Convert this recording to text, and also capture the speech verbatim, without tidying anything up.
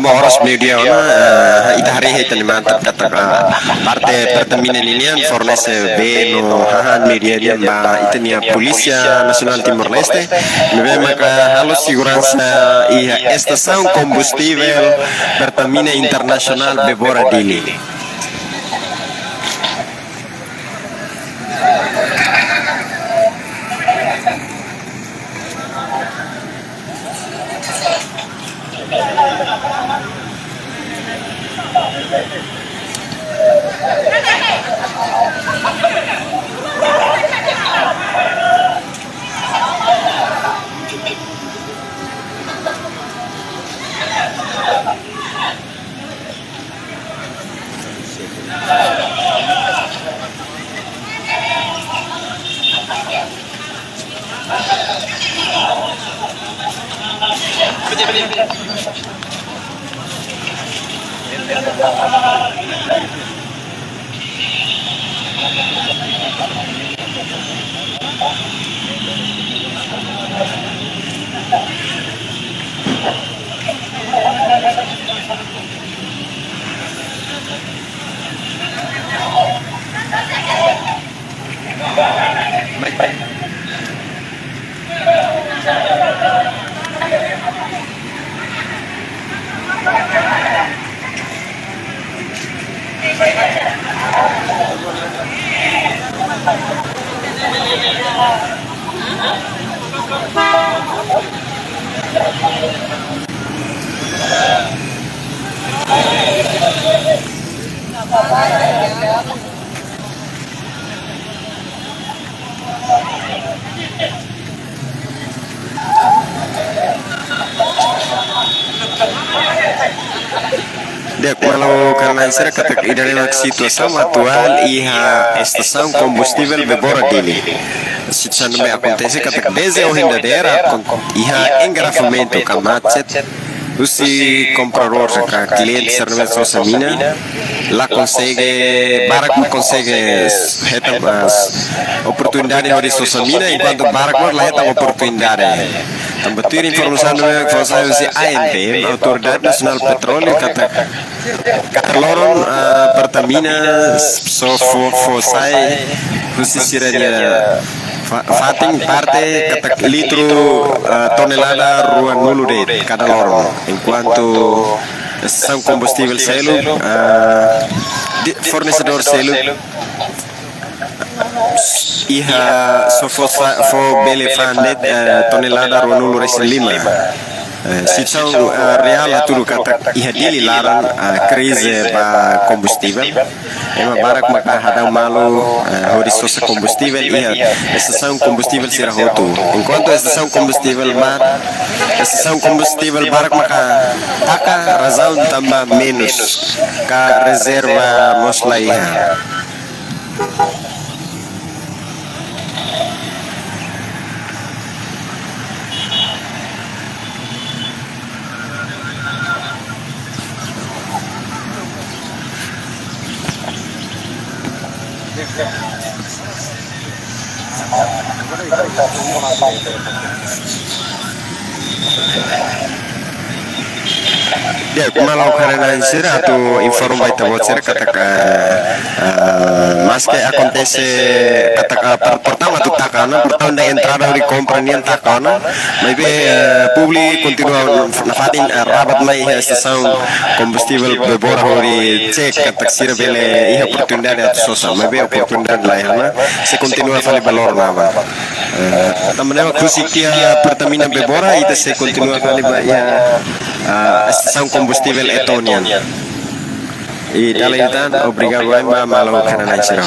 Oras meiudia ona, eh, ita haree iha ita-nia matan katak, eh, parte Pertamina ninian fornese bee no hahán meiudia nian ba ita-nia Polísia Nasionál Timor-Leste, ne'ebé maka halo seguransa iha estasaun kombustivel Pertamina Internasionál Bebora Dili. Di'ak, maluk karena sira katak ida-ne'e mak situasaun atuál iha estasaun kombustivel Bebora Dili. Situasaun ne'ebé akontese katak desde ohin dadeer akon-, iha engarrafamentu ka macet husi kompradór ka kliente sira ne'ebé sosa mina, la konsege, barak la konsege hetan, ah, oportunidade hodi sosa mina, enkuantu barak mós la hetan oportunidade. Tanba tuir informasaun ne'ebé fó sai husi A N P, Autoridade Nasionál Petróleu, katak kada loron, ah, Pertamina só fó, fó sai husi sira-nia fa-, fatin parte katak litru, ah, tonelada ruanulu de'it kada loron. Enkuantu estasaun kombustivel seluk, ah, di-, fornesedór seluk iha só fó sa-, fó bele fa'an de'it, eh, tonelada ruanulu-resin-lima. Eh, situasaun, eh, reál hatudu katak iha Dili laran, eh, krize ba kombustivel. Ema barak maka hadau malu, eh, hodi sosa kombustivel iha estasaun kombustivel sira hotu. Enkuantu estasaun kombustivel ba-, estasaun kombustivel barak maka taka, razaun tanba menus ka rezerva mós la iha. Di'ak, maluk karena sira atu informa ba ita-boot sira katak, eh, maske akontese katak, eh, per-, portaun atu taka ona, portaun da entrada hodi kompra nian taka ona, maibé, eh, públiku kontinua nafatin, eh, rabat mai iha estasaun kombustivel Bebora hodi cek katak sira bele iha oportunidade atu sosa, maibé oportunidade la iha ona, sei kontinua fali ba loron aban. Eh, tanba ne'e mak husi tiha Pertamina Bebora, ita sei kontinua fali ba iha, ah, estasaun kombustivel Eto nian. I dala ida tan, obrigadu ba maluk karena sira.